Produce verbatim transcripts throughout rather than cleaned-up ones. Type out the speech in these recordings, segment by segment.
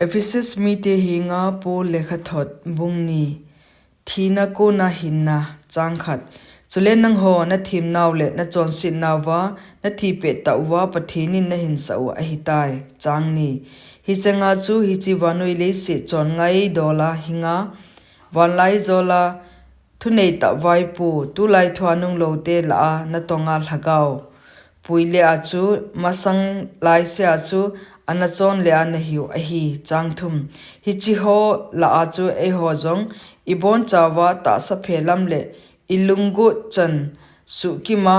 Ephesus mite henga Paul lekhathot bung ni. Thina kona hinna. Chang khat. Chule nangho nathemnau le nachonsetnauva nathipeh tauva Pathen in nahinsah u ahitai. Chang ni. Hichenga chu hiche vannoi leiset chonngaidola hinga, vanlaijola thuneitah vaipo, tulai thua nungloute lah a natonga lhagao puile a chu, masang laisea chu anachonle a nahiu ahi. Chang thum. Hicheho lah a chu eiho jong ibonchauva tahsaphe lam le ilunggot chan suhkima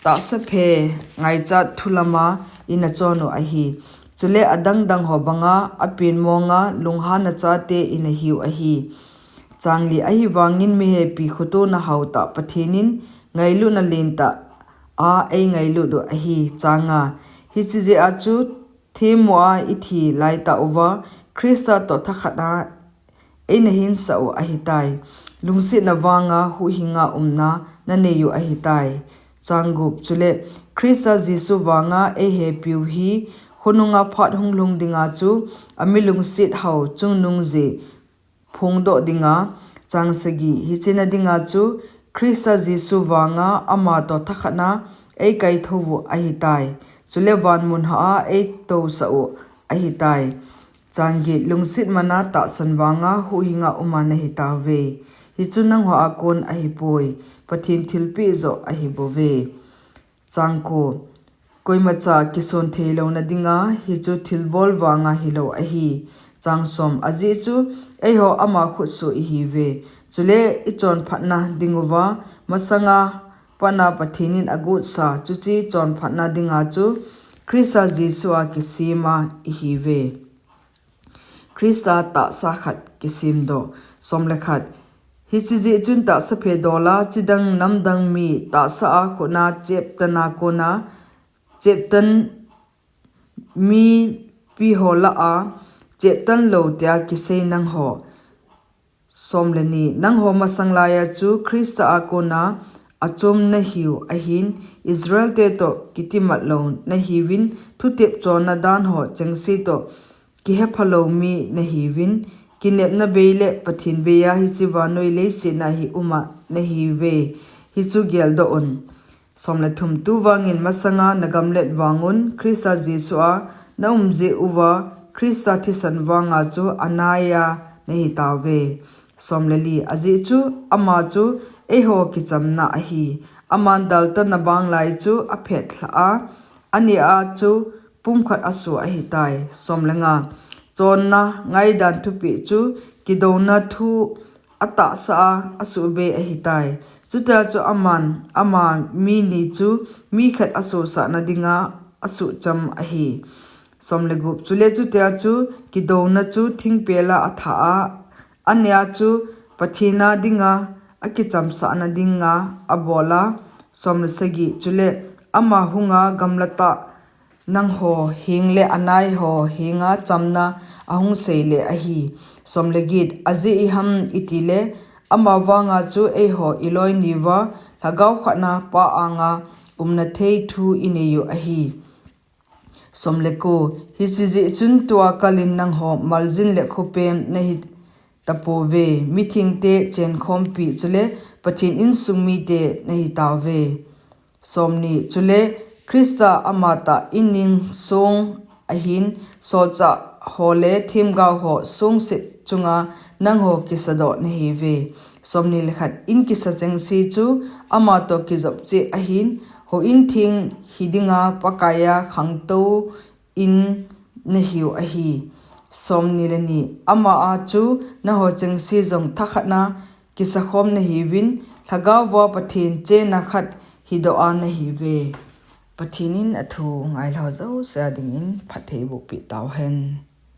tahsaphe ngaichat thu lama inachon u ahi. Chule adangdang ho banga apenmonga lunghana chate inahiu ahi. Chang li. Ahivangin mihepi khotona haotah Pathen in ngailutna lentah a eingailut u ahi. Chang nga. Hiche jeh a chu themmo a ithi laitauva Christa toh thakhat a einahinsah u ahitai. Lungsetna vanga huhhinga umna nanei u ahitai. Chang gup. Chule Christa Jesu vanga eihepiu hi khonunga phat hunglhung dinga chu amilungset hao chungnungje phongdoh dinga. Chang sagi. Hichena dinga chu Christa Jesu vanga amatoh thakhatna eikaithou u ahitai. Chule vanmunhah a eitousah u ahitai. Chang get. Lungset mana tahsan vanga huhhinga uma nahitauve. Hichu nanghoa kon ahipoi, Pathen thilpeh joh ahibouve. Chang ko. Koimacha kisonthei louna dinga hichu thilbol vanga hilou ahi. Chang som. Ajeh chu eiho ama khutsoh ihiuve. Chule ichonphatna dinguva masanga pana Pathen in agotsa chuche chonphatna dinga chu Christa Jesu a kisema ihiuve. Christa tahsa khat kisemdoh. Som le khat. Hiche jeh chun tahsaphe dola chidang namdang mi tahsa a khutna cheptana kona cheptan mipiho lah a cheptan lou tia kisei nangho. Som le ni. Nangho masang laiya chu Christa a kona achom nahiu ahin, Israelte toh kitimat lou nahiuvin, thutep chonna danho chengse toh kihephalou mi nahiuvin, kinepna bei le Pathen beiya hiche vannoi leiset a hi uma nahiuve. Hichu geldoh un. Som le thum. Tuvangin masanga nagamlet vangun Christa Jesu a naum jeh uva Christa thisan vanga chu anaiya nahitauve. Som le li. Ajeh chu ama chu eiho kichamna ahi. Aman daltona banglai chu aphetlhah a, ania chu pumkhat aso ahitai. Som le nga. Chonna ngaidan thupeh chu kidouna thu atahsa a asuhbei ahitai. Chutia chu aman ama mi ni chu mi khat asosahna dinga asuhcham ahi. Som le gup. Chule chutia chu kidouna chu thingpela atha a, ania chu Pathen a dinga akichamsahna dinga abola. Som le sagi. Chule ama hunga gamlatah nangho heng le anaiho henga chamna ahung seile ahi. Som le get. Ajeh iham itile ama vanga chu eiho iloinuva lhagao khatna Pa anga umna thei thu ineiyu ahi. Som le ko. Hiche jeh chun tua kalin nangho maljin le khopem nahitapouve, mithengte chenkhompi chule Pathen insung mite nahitauve. Som ni. Chule Christa amatah inningsong ahin, solchah ho le themgao ho songset chunga nangho kisadoh nahiuve. Som ni le khat. In kisa chengse chu amatoh kijop cheh ahin, houin theng hidinga Pakaiya khangtou in nahiu ahi. Som ni le ni. Ama a chu nangho chengse jong thakhatna kisakhom nahiuvin, lhagaova Pathen chenna khat hidoh a nahiuve. Pathen in athu ngailhao jouse a dingin phatthei bohpeh tauhen.